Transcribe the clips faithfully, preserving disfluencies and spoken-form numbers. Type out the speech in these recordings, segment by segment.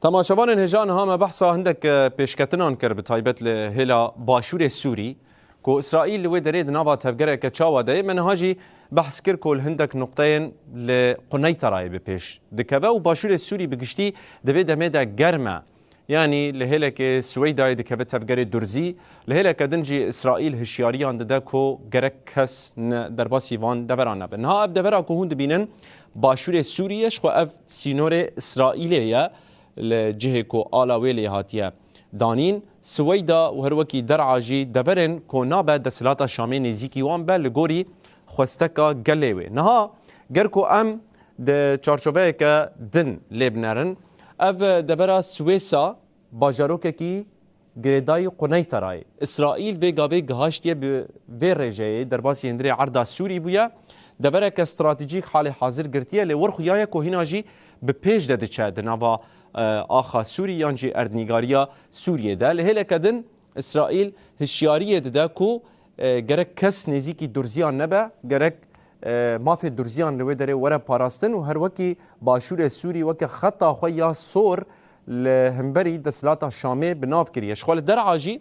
Temaşevanên hêja, niha me behsa hindek, e, pêşketinan kir, bi taybet li hêla Başûrê Sûrî, ku Îsraîl li wê derê di nava tevgereke çawa de ye. Me niha jî behs kir ku li hindek nuqteyên li Quneyterayê bi pêş dikeve û Başûrê Sûrî bi giştî di vê demê de germ e. Yanî li hêlekê Siweydayê dikeve tevgerê Durzî, li hêleke din jî Îsraîl hişyariyan dide ku gerek kes ne, derbasî van deveran nebe. Niha ev devera ku hûn dibînin Başûrê Sûriyê, ji xwe ev sînorê Îsraîlê ye, li cihê ku ala wê lê hatiye danîn. Siweyda û her wekî Der'a jî deverên ku nabe desthilata Şamê nêzîkî wan be li gorî xwesteka gelê wê. Niha ger ku em di çarçoveyeke din lê binerin, ev devera Swêsa bajarokekî girêdayî Quneyterayê. Îsraîl vê gavê gihaştiye bi vê rêjeyê derbasî hundirê erda Sûrî bûye. Devereke stratejîk halê hazir girtiye, lê wir xuya ye ku hîna jî bi pêş de diçe di nava, e, axa Sûrî yan jî erdnîgariya Sûriyê de. Li hêleke din Îsraîl hişyariyê dide ku, e, gerek kes nêzîkî Durziyan nebe, gerek, e, mafê Durziyan li wê derê were parastin û her wekî Başûrê Sûrî weke xeta xwe ya sor li hemberî desthilata Şamê bi nav kiriye. Ji xwe li Der'a jî,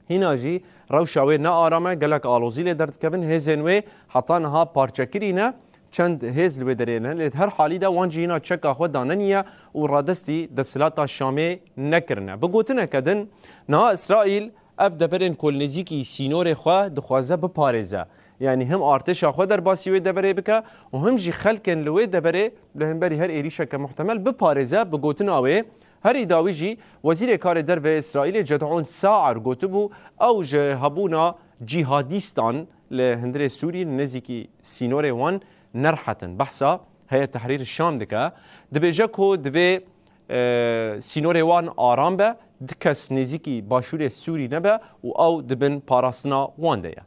hîna jî rewşa wê ne aram e, gelek alozî lê derdikevin, hêzên wê heta niha parçekirî ne, çend hêz li wê derê ne, lê di her halî de wan jî hîna çeka xwe danenî ye û radestî desthilata Şamê nekirine. Bi gotineke din, niha Îsraîl ev deverên ku li nêzîkî sînorê xwe dixwaze biparêze. Yanî him artêşa xwe derbasî wê deverê bike û him jî xelkên li wê deverê li hemberî her êrîşeke muhtemel biparêze. Bi gotina wê, herî dawî jî Wezîrê Karê Derve Îsraîlê Ced'on Saer gotibû, ew ji hebûna cîhadîstan li hundirê Sûrî li nêzîkî sînorê wan nerihet in. Behsa Heyet Tehrîr Şam dike, dibêje ku divê, e, sînorê wan aram be, du kes nêzîkî başûrê Sûrî nebe û ew di bin parastina wan de ye.